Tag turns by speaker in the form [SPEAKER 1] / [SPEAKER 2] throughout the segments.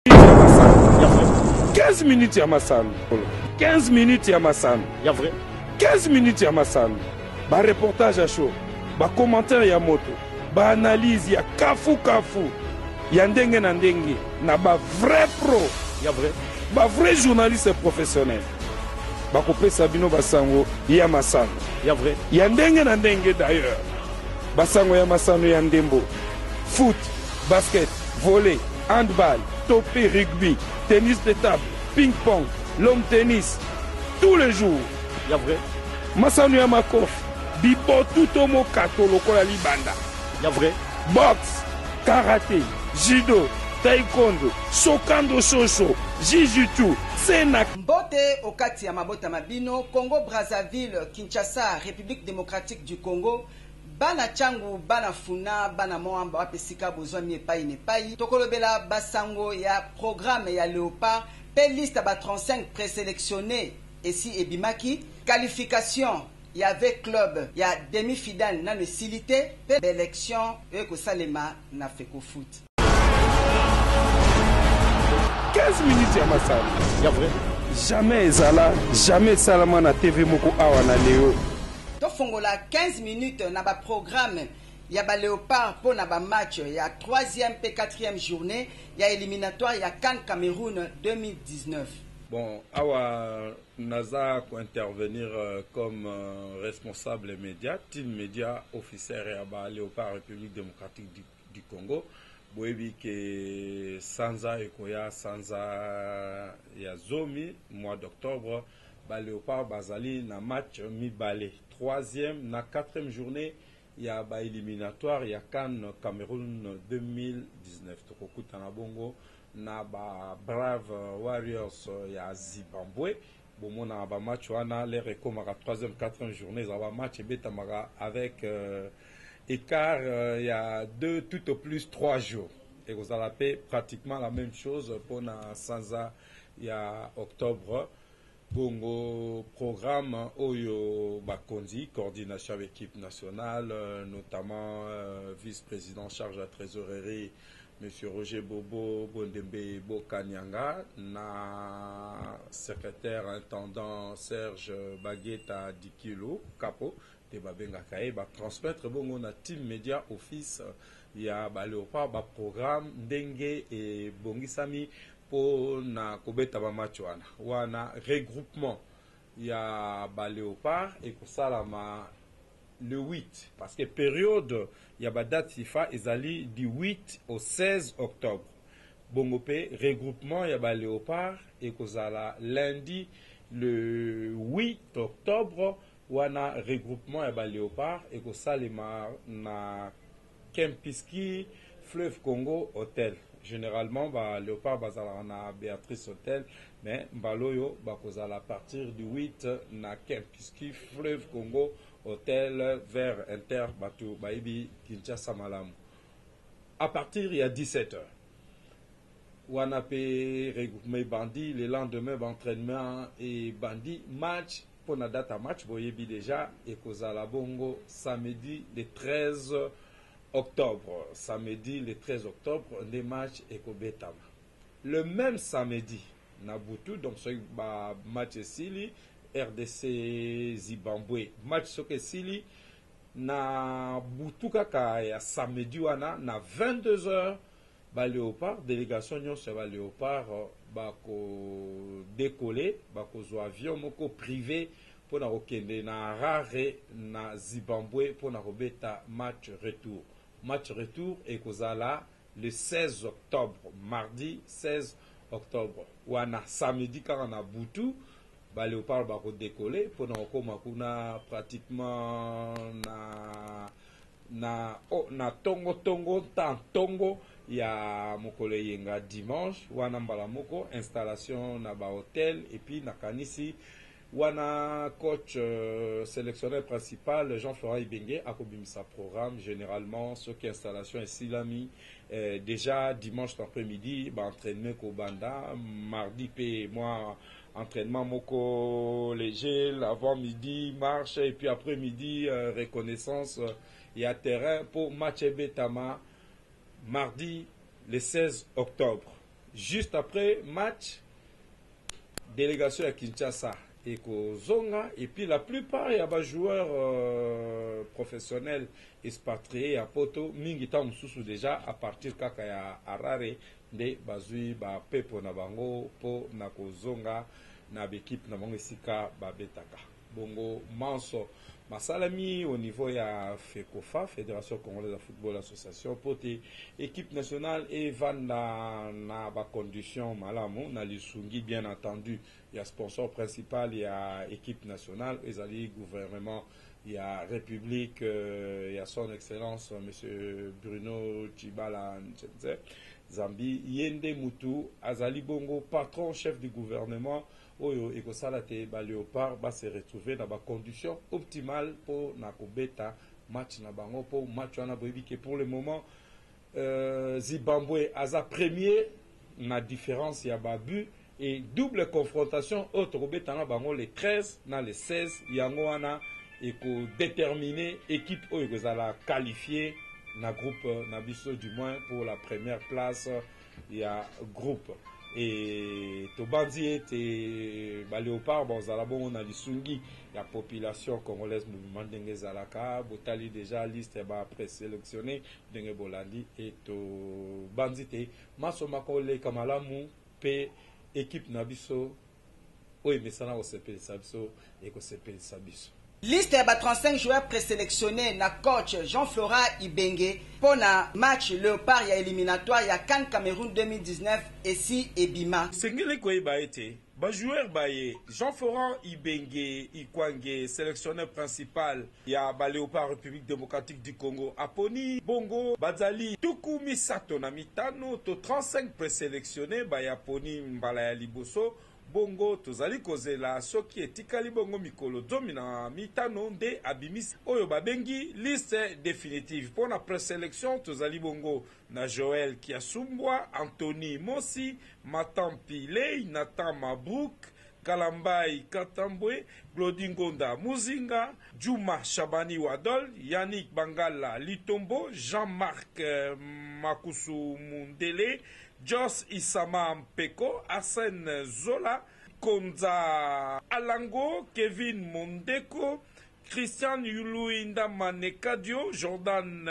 [SPEAKER 1] Ya masano. Ya vrai. 15 minutes ya masano. 15 minutes ya masano.
[SPEAKER 2] Ya vrai.
[SPEAKER 1] 15 minutes ya masano. Ba reportage ya chaud, ba commentaire ya moto, ba analyse ya kafu kafu ya ndenge na ndenge na ba vrai pro.
[SPEAKER 2] Ya vrai.
[SPEAKER 1] Ba vrai journaliste professionnel. Bakopesa bino basango ya masano.
[SPEAKER 2] Ya vrai.
[SPEAKER 1] Ya ndenge na ndenge d'ailleurs. Basango ya masano ya ndembo. Foot, basket, volley, handball, to mpe rugby, tennis de table, ping-pong, long tennis, tous les jours.
[SPEAKER 2] Ya vrai.
[SPEAKER 1] Masano ya makofi, bibotu to mokato lokola libanda.
[SPEAKER 2] Ya vrai.
[SPEAKER 1] Boxe, karate, judo, taekwondo, sokando soso, jiu-jitsu, sena.
[SPEAKER 3] Mbote okati ya mabota ma bino, Congo Brazzaville, Kinshasa, Republique democratique du Congo, Bana Tshangu, bana Funa, bana Moamba wapi esika bozwami epayi na epayi. Tokolobela ba sango ya programme ya Leopard pe liste ya ba 35 preselectionnes esi ebimaki. Qualification ya V-Club ya demi-finale nanu esili te pe ba elections oyo ekosalema na Fecofoot.
[SPEAKER 1] 15 minutes ya masano.
[SPEAKER 2] Ya vrai.
[SPEAKER 1] Jamais ezala, jamais esalama na TV moko awa na Leo.
[SPEAKER 3] Tofongola 15 minutes na ba programmes ya ba Leopards mpo na ba matchs ya troisième mpe quatrième journee ya eliminatoire ya can Cameroun 2019.
[SPEAKER 4] Bon, awa naza ko intervenir comme responsable media, team media officer ya ba Leopards Republique Democratique du, du Congo. Boyebi ke sanza ekoya sanza ya zomi mois d'octobre Ba Leopards bazali na match mibale, troisième na quatrième journee ya ba eliminatoires ya can Cameroun 2019. Tokokutana bongo na ba Brave Warriors ya Zibambwe. Bomonaka ba match wana l'heure ekomaka troisième, quatrième journée ezalaka ba match ebetamaka avec ecart ya deux tout au plus trois jours. Ekozala pe pratiquement la meme chose pona sanza ya octobre. Bongo programme oyo bakonzi coordination ya equipe nationale notamment vice-president charge ya tresorerie monsieur Roger Bobo Bondembe Bokanianga na secretaire intendant Serge Bagueta Dikilo Kapo nde babengaka ye ba transmettre bongo na team media office ya ba Leopards ba programme ndenge ebongisami Po na kobeta ba match wana. Wana regroupement ya ba Leopards ekosalama le 8 parce que periode ya ba dates FIFA ezali du 8 au 16 octobre. Bongo pe regroupement ya ba Leopards ekozala lundi le 8 octobre. Wana regroupement ya ba Leopards ekosalema na Kempiski Fleuve Congo Hotel. Generalement ba Leopards bazalaka na Beatrice Hotel mais mbala oyo bakozala à partir du 8 na Kempiski Fleuve Congo Hotel vers Inter batu bayebi Kinshasa malamu à partir ya 17 heures. Wana pe regroupement ebandi le lendemain ba entrainement ebandi match Pona date ya match boyebi dejà ekozala bongo samedi le 13 octobre. Samedi le 13 octobre nde match ekobetama. Le meme samedi na butu donc soki ba match esili rdc Zimbabwe match soki esili na butu kaka ya samedi wana na 22 heures Ba leopards, delegation nionso ya ba leopards bako decoller, bakozua avion moko prive pona kokende na Harare na Zibambwe pona kobeta match retour. Match retour ekozala le 16 octobre, mardi 16 octobre. Wana samedi kaka na butu ba leopards bako decoller pona kokoma kuna pratiquement na Na oh, na tongo tongo nta ntongo ya mokolo eyenga dimanche wana mbala moko installation na ba hotel et puis nakanisi wana coach euh, selectionneur principal Jean-Florent Ibenge akobimisa programme generalement soki installation esilami euh, déjà dimanche après-midi ba entraînement kobanda mardi pe mwa Entrainement moko leger, avant midi marche et puis après midi euh, reconnaissance euh, ya terrain pour match ebetama mardi le 16 octobre. Juste après match, délégation ya Kinshasa ekozonga et puis la plupart ya ba joueurs professionnels expatriés ya poto mingi ntango mosusu déjà à partir kaka ya Harare nde bazwi bapepo na bango mpo na kozonga na baekipe na bango esika babetaka. Bongo manso masalami au niveau ya FECOFA, Fédération Congolaise de Football Association, mpo te équipe nationale evanda na bacondition malamu, na lisungi bien entendu ya sponsor principal ya équipe nationale, ezali gouvernement ya République ya Son Excellence Monsieur Bruno Tshibala Nzenze Zambi. Ye nde mutu azali bongo patron chef du gouvernement oyo ekosala te baléopard base retrouver na bacondition optimale mpo na kobeta match na bango. Mpo match wana, boyebi ke pour le moment Zimbabwe aza premier na différence ya babut et double confrontation oyo tokobeta na bango le 13 na le 16, yango wana ekodétermine équipe oyo ekozala qualifié na groupe na biso, du moins pour la première place ya groupe. E tobandi ete baléopard bazala bongo na lisungi ya population congolaise mobima ndenge ezalaka. Botali déjà liste ya baprésélectionné ndenge bolandi e tobandi te maso makoleka malamu mpe équipe na biso oyo emesana kosepelisa biso ekosepelisa biso.
[SPEAKER 3] Liste ya ba 35 joueurs présélectionnés na coach Jean-Flora Ibenge mpo na match Léopard ya éliminatoire ya CAN Cameroun 2019 esi ebima.
[SPEAKER 4] Sengeli koyeba ete bajoueur baye Jean-Florent Ibenge Ikwange, sélectionneur principal ya baléopard République démocratique du Congo, aponi bongo bazali 35 to 35 présélectionné baya poni mbala ya liboso. Bongo tozali kozela soki etikali bongo mikolo 15 nde abimisi oyo babengi liste définitive. Mpo na présélection, tozali bongo na Joel Kiasumbwa, Anthony Mosi, Matan Pilei, Nathan Mabrouk, Kalambai Katambwe, Glodi Ngonda Muzinga, Juma Shabani Wadol, Yannick Bangala Litombo, Jean-Marc Makusu Mundele, Jos Isama Mpeko, Arsène Zola, Konza Alango, Kevin Mondeko, Christian Yuluinda Manekadio, Jordan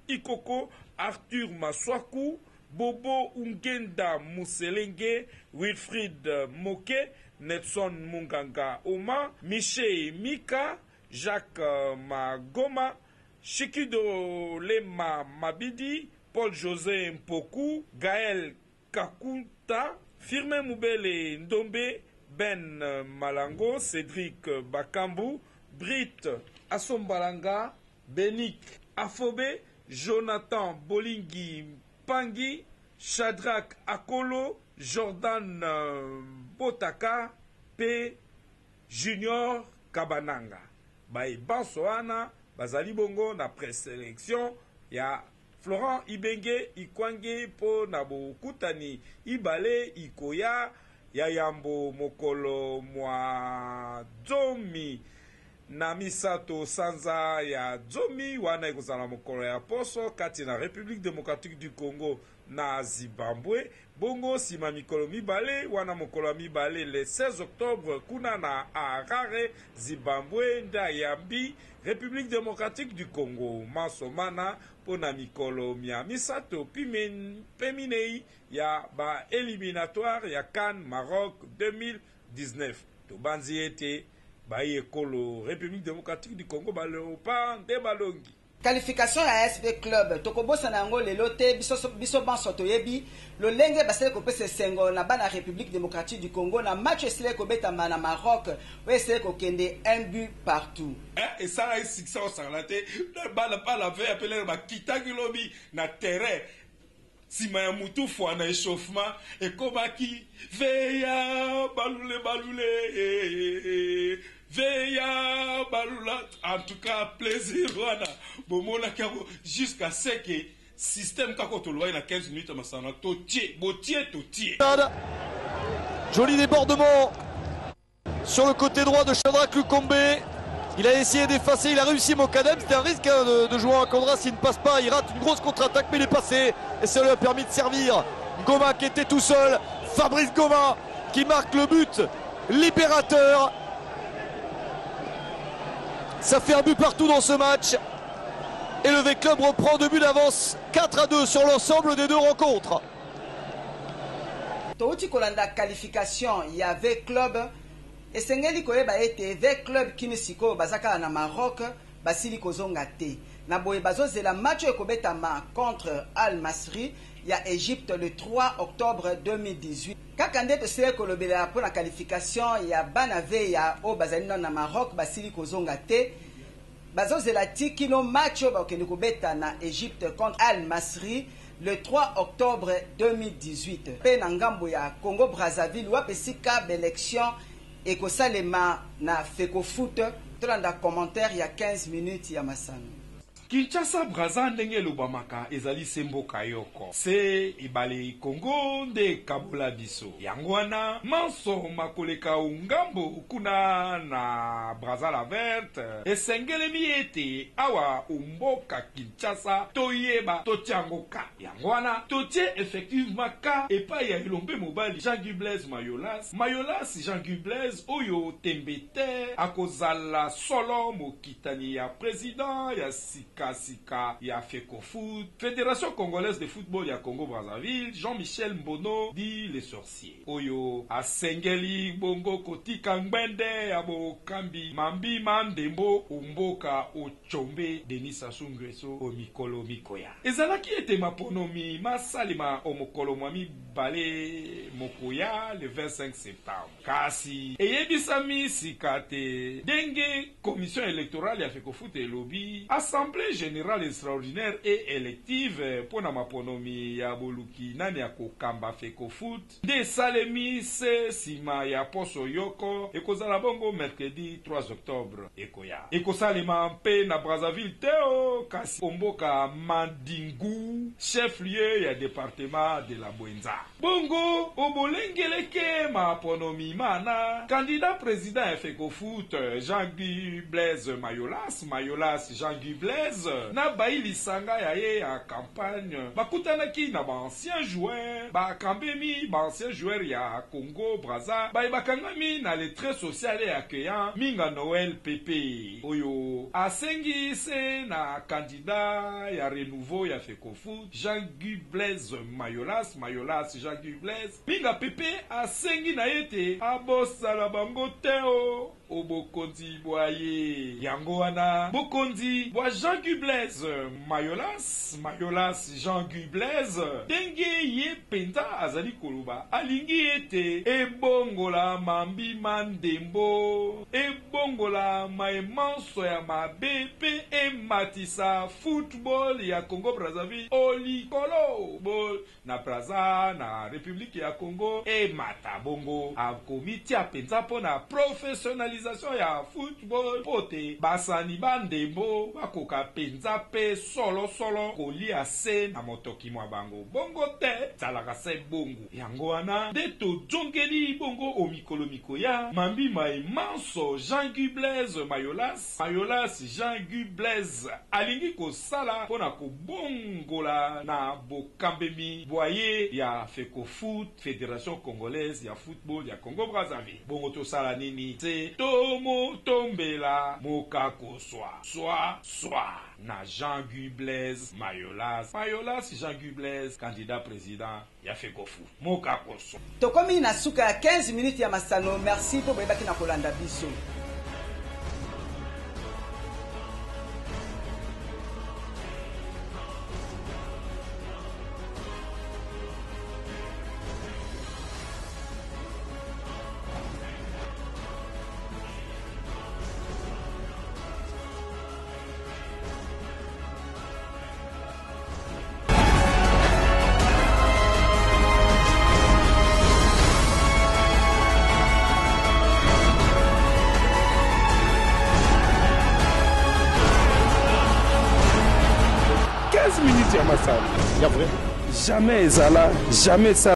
[SPEAKER 4] Ikoko, Arthur Maswaku, Bobo Ungenda Muselenge, Wilfried Moke, Nelson Munganga Oma, Michel Mika, Jacques Magoma, Shikido Lema Mabidi, Paul José Mpoku, Gaël Kakuta, Firmin Moubele Ndombe, Ben Malango, Cédric Bakambu, Brit Asombalanga, Benik Afobe, Jonathan Bolingi Pangi, Shadrach Akolo, Jordan Botaka P. Junior Kabananga. Baye banso wana bazali bongo na présélection ya Florent Ibenge Ikwange mpo na bokutani ibale ikoya ya yambo mokolo mwa 13 sanza ya 10. Wana ekozala mokolo ya poso kati na République démocratique du Congo na Zimbabwe. Bongo nsima mikolo 2, wana mokolo ya mibale le 16 octobre, kuna na Harare, Zimbabwe nde ayambi République démocratique du Congo. Masomana mpo na mikolo mia 3 mpe 4 ya baéliminatoire ya CAN Maroc 2019. Tobanzi ete bayi ekolo République démocratique du Congo, baléopard nde balongi.
[SPEAKER 3] Qualification ya SV Club, tokobosana yango lelo te. Biso, biso banso toyebi lolenge basali kopesa esengo na bana République démocratique du Congo na match esili kobetama na Maroc, oyo esili kokende un but partout.
[SPEAKER 1] Esalaki succès osakana te. Bana bana ve apelele bakitaki lobi na terrain nsima ya mutu fwa na échauffement, ekomaki veya balule balule veya balula. En tout cas, plaisir wana bomonaki yango jusqu'à ce que système kaka tolobaki na 15 minutes ya masano, totie botie totie.
[SPEAKER 2] Joli débordement sur le côté droit de Shadrach Lukombe. Il a essayé d'effacer, il a réussi Mokadem. C'était un risque, hein, de jouer en Condra. S'il ne passe pas, il rate une grosse contre-attaque, mais il est passé. Et ça lui a permis de servir. Ngoma qui était tout seul. Fabrice Ngoma qui marque le but libérateur. Ça fait un but partout dans ce match. Et le V-Club reprend 2 buts d'avance, 4-2 sur l'ensemble des 2 rencontres.
[SPEAKER 3] Touti kolanda qualification ya V-Club, esengeli koyeba ete V-Club kini sikoyo baza kaka na Maroc, basili kozonga te. Na boye bazozela match oyo ekobetama contre Al Masry ya Egypte le 3 octobre 2018. Kaka nde tosili kolobela mpo na qualification ya bana V ya oyo bazali nano na Maroc, basili kozonga te. Bazozela ti kino match oyo bakokende kobeta na Egypte contre Al Masry le 3 octobre 2018. Pe na ngambo ya Congo Brazzaville wapi esika b'élection ekosalema na Fecofoot, tolanda commentaire ya 15 minutes ya masano.
[SPEAKER 4] Kinshasa Brazza ndenge elobamaka ezali se mboka yoko se ebale Congo nde ekabola biso yango wana manso makoleka ngambo kuna na Brazza la verte esengelemi ete awa mboka Kinshasa toyeba totiango ka yango wana totie effectivement ka epai ya elombe mobali Jean-Guy Blaise Mayolas Mayolas Jean-Guy Blaise oyo tembe te akozala solo mokitani ya président ya sika-sika ya Fecofoot, Fédération Congolaise de Football ya Congo Brazzaville, Jean-Michel Mbono dit le sorcier. Oyo asengeli bongo kotika ngbende ya bokambi mambi mandembo omboka ochombe Denis Sassou Nguesso o mikolo mikoya. Ezalaki ete maponomi masalema o mokolo mwa mibale mokoya le 25 septembre. Kasi eyebisami sika te ndenge commission électorale ya Fecofoot elobi assemblée générale extraordinaire et élective mpo na maponomi ya boluki nani akokamba Fecofoot nde esalemi se nsima ya poso yoko ekozala bongo mercredi 3 octobre ekoya. Ekosalema mpe na Brazzaville te o kasi omboka Madingou, chef-lieu ya département de la Bouenza. Bongo obolengeleke maponomi mana candidat président ya Fecofoot Jean-Guy Blaise Mayolas Mayolas Jean-Guy Blaise na bayi lisanga ya ye ya campagne bakutanaki na ba ancien joueur bakambemi ba ancien joueur ya Congo Brazza baye bakangami na le très social et accueillant Minga Noël Pepe oyo asengi se na candidat ya renouveau ya Fecofoot Jean-Guy Blaise Mayolas Mayolas Jean-Guy Blaise Minga Pepe asengi na ye te abosala bango te o obokonzi bwa ye yango wana bokonzi bwa Jean-Guy Blaise Mayolas Mayolas Jean-Guy Blaise ndenge ye mpenza azali koloba alingi ete ebongola mambi ma ndembo ebongola maemanso ya mabe mpe ematisa football ya Congo Brazzaville olikolo bo na Brazza na République ya Congo emata bongo akomitia mpenza mpo na professionnalisation ya football mpo te basani bandembo bakoka mpenza mpe solosolo kolia se na motoki mwa bango bongo te zalaka se bongo yango wana nde tozongeli bongo o mikolo mikoya mambi maemanso Jean-Guy Blaise Mayolas Mayolas Jean-Guy Blaise alingi kosala mpo na kobongola na bokambemi bwaye ya Fecofoot, Fédération Congolaise ya Football ya Congo Brazzaville. Bongo tosala nini? Se tomotombela mokako swa swa swa na Jean-Guy Blaise Mayolas Mayolas Jean-Guy Blaise candidat président ya Fecofoot mokako swa.
[SPEAKER 3] Tokomi na suka ya 15 minutes ya masano. Merci mpo boyebaki na kolanda biso.
[SPEAKER 1] Minutes ya masano. Jamais ezala, jamais ça.